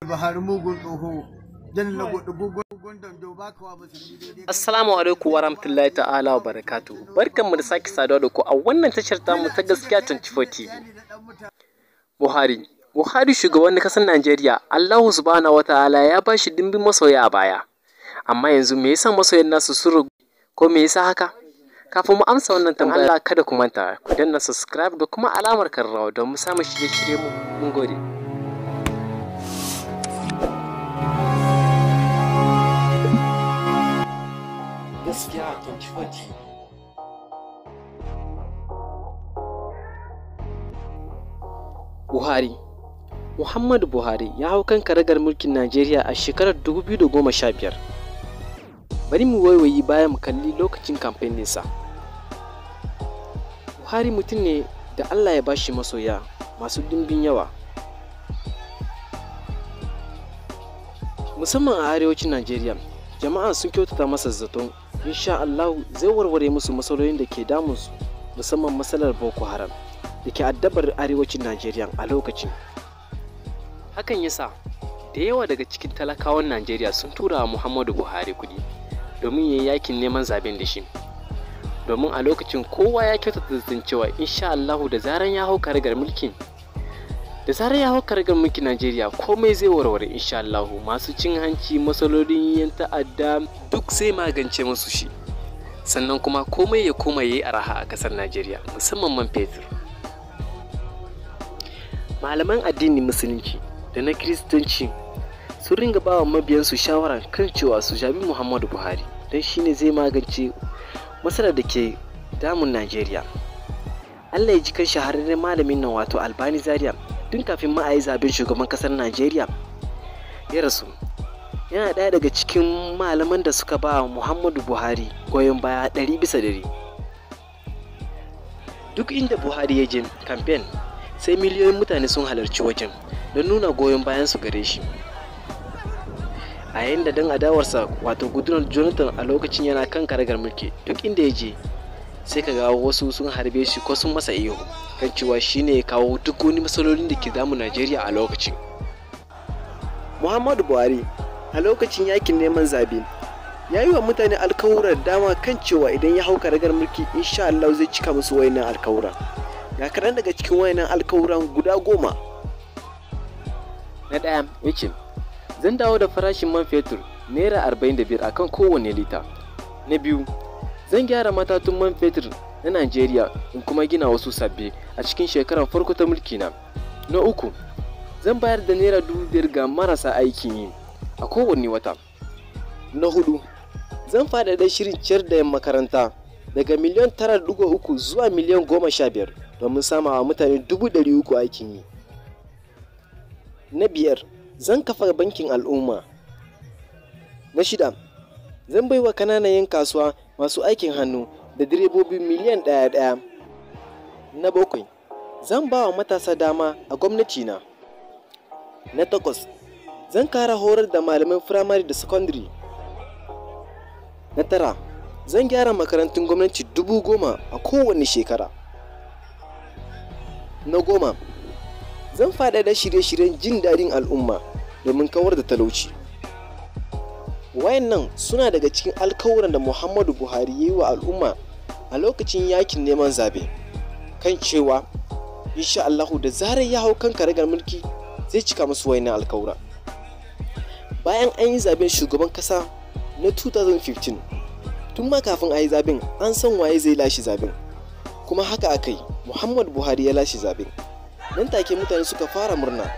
Buhari mugun tsoho, jan na gugun damjo ba kawa musulmi daidai. Assalamu alaikum wa rahmatullahi ta'ala wa barakatuhu. Barkanmu da sake saduwa da ku a wannan tashar tamu ta Gaskiya 24 TV. Buhari shugaban kasar Najeriya, Allahu subhanahu wata'ala ya ba shi dimbin masoya a baya. Amma yanzu me yasa masoyan nasu sun ragu ko me yasa haka? Kafin mu amsa wannan tambaya, Allah kada ku manta ku danna subscribe da kuma alamar karrawa don mu samu shirye-shirye mu. Mun gode. Gaskiya 24 TV. Buhari Muhammadu Buhari ya hau kan karagar mulkin Najeriya a shekarar 2015. Bari mu waiwayi baya mu kalli lokacin kamfen ɗinsa. Buhari mutum ne da Allah ya bashi masoya masu dimbin yawa. Musamman a arewacin Najeriya, jama'a sun kyautata masa zaton insha Allahu zai warware musu matsalolin da ke damunsu musamman matsalar Boko Haram da ke addabar arewacin Najeriya a lokacin. Hakan yasa da yawa daga cikin talakawan Najeriya sun tura wa Muhammadu Buhari kuɗi domin ya yi yakin neman zaben da shi. Domin a lokacin kowa ya kyautata zaton cewa insha Allahu da zaran ya hau karagar mulkin da zarar ya hau karagar mulkin Najeriya komai zai warware insha Allahu masu cin hanci matsalolin yan ta'adda duk zai magance musu shi. Sannan kuma komai ya koma yayi araha a kasar Najeriya musamman man fetur. Malaman addinin Musulunci da na Kiristanci sun ringa ba wa mabiyansu shawara kan cewa su zabi Muhammadu Buhari don shine zai magance matsalar da ke damun Najeriya. Allah ya ji kan shahararren malamin nan wato Albani Zaria tun kafin ma a yi zaben shugaban kasar Najeriya ya rasu. Yana ɗaya daga cikin malaman da suka ba wa Muhammadu Buhari goyon baya 100%. Duk inda Buhari ya je kamfen sai miliyoyin mutane sun halarci wajen don nuna goyon bayan su gare shi. A yayin da dan adawarsa wato Goodluck Jonathan a lokacin yana kan karagar mulki duk inda ya je sai ka ga wasu sun harbe shi ko sun masa ihu kan cewa shine ya kawo duk wani matsalolin da ke damun Najeriya a lokacin. Muhammadu Buhari a lokacin yakin neman zabe ya yi wa mutane alkawuran dama kan cewa idan ya hau karagar mulki insha Allah zai cika musu wayannan alkawura. Ga kaɗan daga cikin wayannan alkawuran guda 10. Na ɗaya ya ce, zan dawo da farashin man fetur naira 45 a kan kowane lita. Na biyu, zan gyara matatun man fetur na Najeriya in kuma gina wasu sabbi a cikin shekarar farko ta mulkina. Na uku, zan bayar da naira 5,000 ga marasa aikin yi a kowane wata. Na hudu, zan faɗaɗa shirin ciyar da 'yan makaranta daga miliyan 9.3 zuwa miliyan 15 domin samawa mutane 300,000 aikin yi. Na biyar, zan kafa bankin al'umma. Na shida, zan baiwa kananan 'yan kasuwa masu aikin hannu da direbobi miliyan 1 ɗaya. Na bakwai, zan ba wa matasa dama a gwamnati na. Na takwas, zan kara horar da malaman firamare da sakandare. Na tara, zan gyara makarantun gwamnati 10,000 a kowane shekara. Na goma, zan faɗaɗa shirye-shiryen jin daɗin al'umma domin kawar da talauci. Wayannan suna daga cikin alkawuran da Muhammadu Buhari ya yi wa al'umma a lokacin yakin neman zabe kan cewa insha Allahu da zarar ya hau kan karagar mulki zai cika musu wayannan alkawura. Bayan an yi zaben shugaban kasa na 2015, tun ma kafin a yi zaben an san waye zai lashe zaben, kuma haka aka yi Muhammadu Buhari ya lashe zaben. Nan take mutane suka fara murna.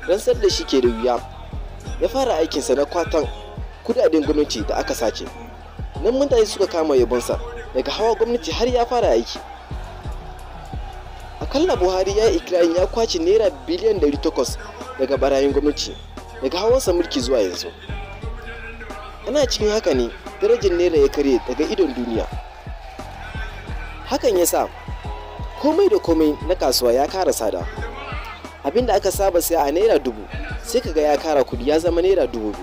Rantsar da shi ke da wuya ya fara aikinsa na kwatan kudaden gwamnati da aka sace. Nan mutane suka kama yabonsa daga hawa gwamnati har ya fara aiki. Akalla Buhari ya yi ikirarin ya kwace naira biliyan 800 daga barayin gwamnati daga hawansa mulki zuwa yanzu. Ana cikin haka ne darajar naira ya karye daga idon duniya. Hakan ya sa komai da komai na kasuwa ya kara tsada. Abinda aka saba saya a naira 1000 sai kaga ya kara kudi ya zama naira 2000.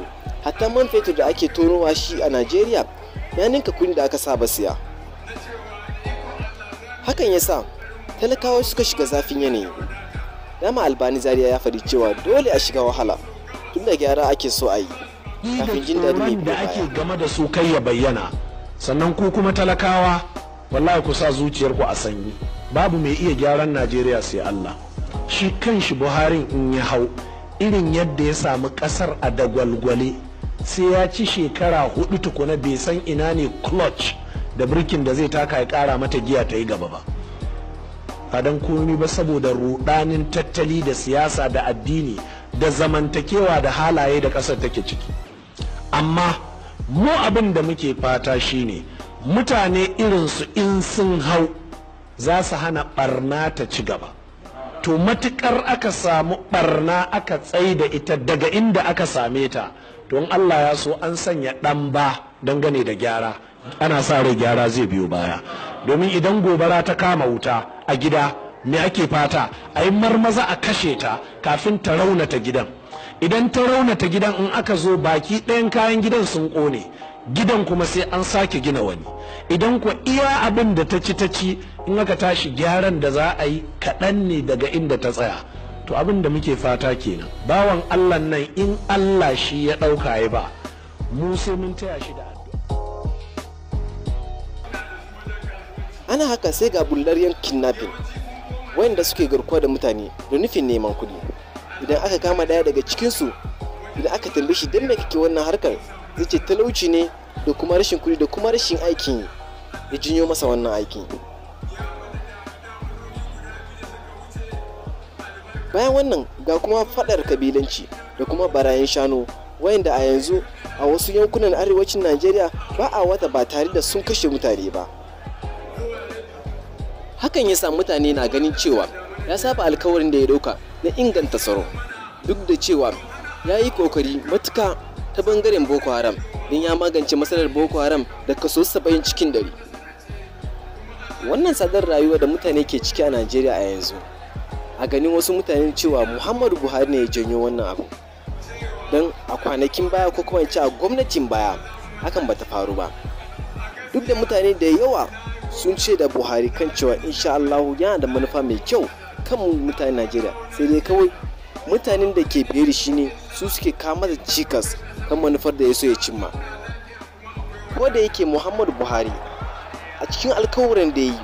Hatta man fetur da ake tonowa shi a Najeriya ya ninka kudin da aka saba siya. Hakan ya sa talakawa suka shiga zafin yanayi. Dama Albani Zaria ya faɗi cewa dole a shiga wahala tunda gyara ake so a yi kafin jin daɗi mai biyo da ake baya. Game da su kai ya bayyana. Sannan ku kuma talakawa, wallahi ku sa zuciyarku a sanyi. Babu mai iya gyaran Najeriya sai Allah. Shi kanshi Buharin in ya hau, irin yadda ya samu kasar a dagwalgwale, sai ya ci shekara 4 tukuna bai san ina ne clutch da birkin da zai taka ya kara mata giya ta yi gaba ba. Ba don komi ba, saboda rudanin tattali da siyasa da addini da zamantakewa da halaye da kasar take ciki. Amma mu abin da muke fata shine mutane irinsu in sun hau za su hana barna ta ci gaba. To matukar aka samu barna aka tsai da ita daga inda aka same ta, to in Allah ya so an sanya ɗan ba dangane da gyara, ana sa rai gyara zai biyo baya. Domin idan gobara ta kama wuta a gida, me ake fata? A yi marmaza a kashe ta kafin ta raunata gidan. Idan ta raunata gidan, in aka zo baki ɗayan kayan gidan sun ƙone, gidan kuma sai an sake gina wani. Idan kuwa iya abin da ta ci ta ci, in aka tashi gyaran da za a yi kaɗan ne daga inda ta tsaya. To abin da muke fata kenan, bawan Allah nan in Allah shi ya ɗauka ya ba mu, sai mun taya shi da addu'a. Ana haka sai ga bullar yan kidnapping wayanda suke garkuwa da mutane da nufin neman kuɗi. Idan aka kama ɗaya daga cikinsu, idan aka tambaye shi don me kake wannan harkar, zai ce talauci ne da kuma rashin kuɗi da kuma rashin aikin yi ya janyo masa wannan aikin. Bayan wannan ga kuma faɗar kabilanci da kuma barayin shanu wayanda a yanzu a wasu yankunan arewacin Najeriya ba a wata ba tare da sun kashe mutane ba. Hakan ya sa mutane na ganin cewa ya saba alkawarin da ya dauka na inganta tsaro, duk da cewa ya yi kokari matuka ta bangaren Boko Haram don ya magance matsalar Boko Haram da kaso 70 cikin 100. Wannan tsadar rayuwa da mutane ke ciki a Najeriya a yanzu, a ganin wasu mutane cewa Muhammadu Buhari ne ya janyo wannan abu, don a kwanakin baya ko kuma in ce a gwamnatin baya hakan bata faru ba. Duk da mutane da yawa sun ce da Buhari kan cewa insha Allahu yana da manufa mai kyau kan mutanen Najeriya, sai dai kawai mutanen da ke biye da shi ne su suke kama da cikas kan manufar da ya so ya cimma. Ko da yake Muhammadu Buhari a cikin alkawuran da ya yi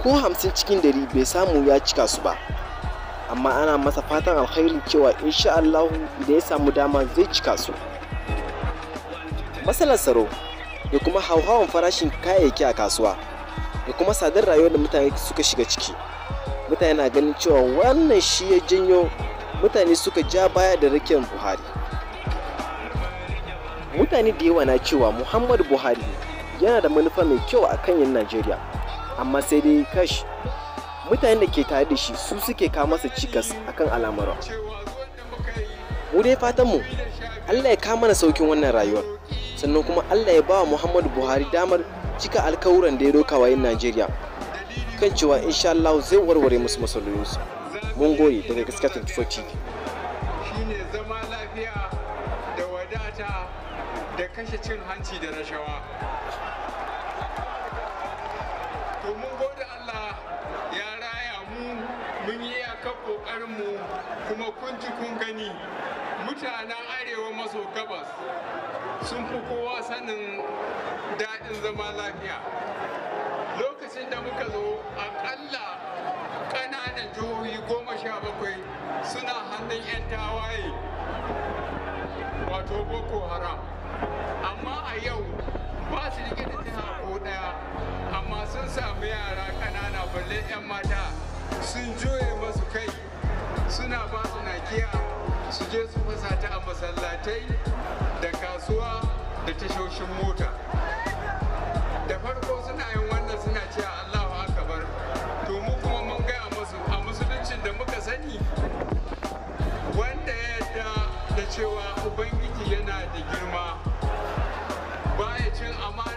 ko 50 cikin 100 bai samu ya cika su ba, amma ana masa fatan alkhairin cewa insha Allahu idan ya samu dama zai cika su. Matsalar tsaro da kuma hauhawan farashin kayayyaki a kasuwa da kuma tsadar rayuwar da mutane suka shiga ciki, mutane na ganin cewa wannan shi ya janyo mutane suka ja baya da rakiyar Buhari. Mutane da yawa na cewa Muhammadu Buhari yana da manufa mai kyau a kan yan Najeriya, amma sai dai kash, mutanen da ke tare da shi su suke kawo masa cikas akan al'amuran. Mu dai fatanmu Allah ya kawo mana saukin wannan rayuwar, sannan kuma Allah ya ba wa Muhammadu Buhari damar cika alkawuran da ya doka wa 'yan Najeriya kan cewa insha Allah zai warware musu matsalolinsu. Mun gode daga Gaskiya 24 TV. Shine zama lafiya da wadata da kashe cin hanci da rashawa. To mun gode, Allah ya raya mu, mun yi iyakar ƙoƙarinmu, kuma kun ji kun gani, mutanen arewa maso gabas sun fi kowa sanin daɗin zama lafiya. Lokacin da muka zo, aƙalla ƙananan jihohi 17 suna hannun 'yan tawaye, wato Boko Haram, amma a yau ba su rike da jiha ko ɗaya, amma sun sami yara ƙanana, balle 'yan mata, sun juye masu kai, suna ba su nakiya su je su fasa ta a masallatai da kasuwa da tashoshin mota. Da farko suna yin wannan suna cewa Allahu akbar. To mu kuma mun gaya musu, a musuluncin da muka sani, wanda ya yarda da cewa Ubangiji yana da girma baya iya cin amana.